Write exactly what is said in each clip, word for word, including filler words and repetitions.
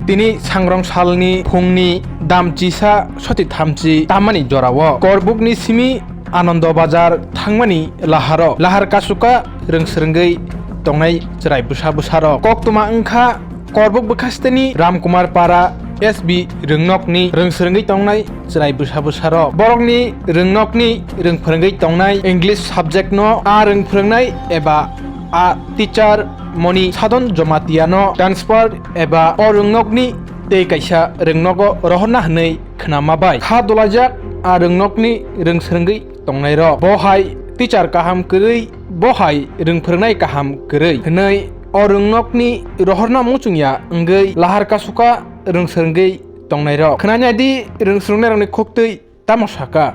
Tini sangrong salni phungni dam chisa soti thamchi tamani jorao Korbukni simi Anando Bazar thangmani laharo lahar kasuka rwngsrwngwi tongnai chwrai bwsa bwsarok. Koktwma wngkha Korbuk bwkhasteni Ramkumar Para S B rwngnokni rwngsrwngwi tongnai chwrai bwsa bwsarok. Borokni rwngnokni rwngphwrwngwi tongnai English subject no a rwngphwrwngnai eba a teacher moni Sadon Jomatiano transfer eba o rwngnokni tei kaisa rwngnogo rohorna hwnwi khwnama bai kha dolaijak a rwngnokni rwngsrwngwi tongnairok. Bo hai teacher kaham kwrwi, bo hai rwngphwrwngnai kaham kwrwi hwnwi o rwngnokni rohorna muchungya wngwi lahar kasuka rwngsrwngwi tongnairok. Khwnanai di rwngsrwngnairokni khuktwi tamo saka.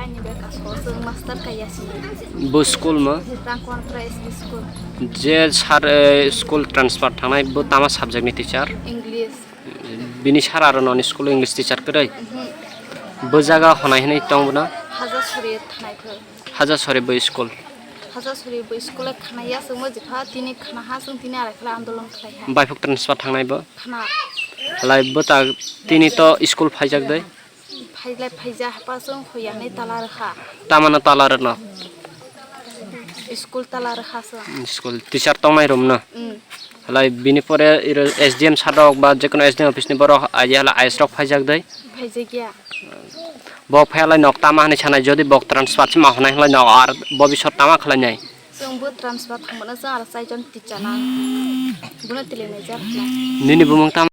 Ani bai kasko chwng master kaiya sini. Bo school mo? Rangkon Primary School. Je sir, eh, school transfer thangnai bo tama subject ni teacher? English. Bini sir aro noni school English teacher kwrwi? Mhm. Bo jaga honai hinwi tong bono? Haja sori thanai kho. Haja sori bo school? Haja sori bo school khanai ya chwngbo jepha tini khana ha chwng tini arai khala andolon khlai ha. Baifuk transfer thangnai bo? Khana. Halai bo ta tini to school phaijak dai? Phailai phaija hapa chwng hoyani tala rwkha. Tamano tala rwno? School tala rwkha chwng. School teacher tongnai room no? Mm. Halai bini pore iro S D M sir rok ba jekono S D M office ni borok aidi halai I S rok phaijak dai? Phaijakya. Bo phai halai nok tama hinwi sanai jodi bok transfer se ma hwnai halai nok ar bobisot tama khlai nai? Chwng bo transfer thangmano chwng aro chaijon teacher na. Bono tile nai jar na. Nini bumung tama?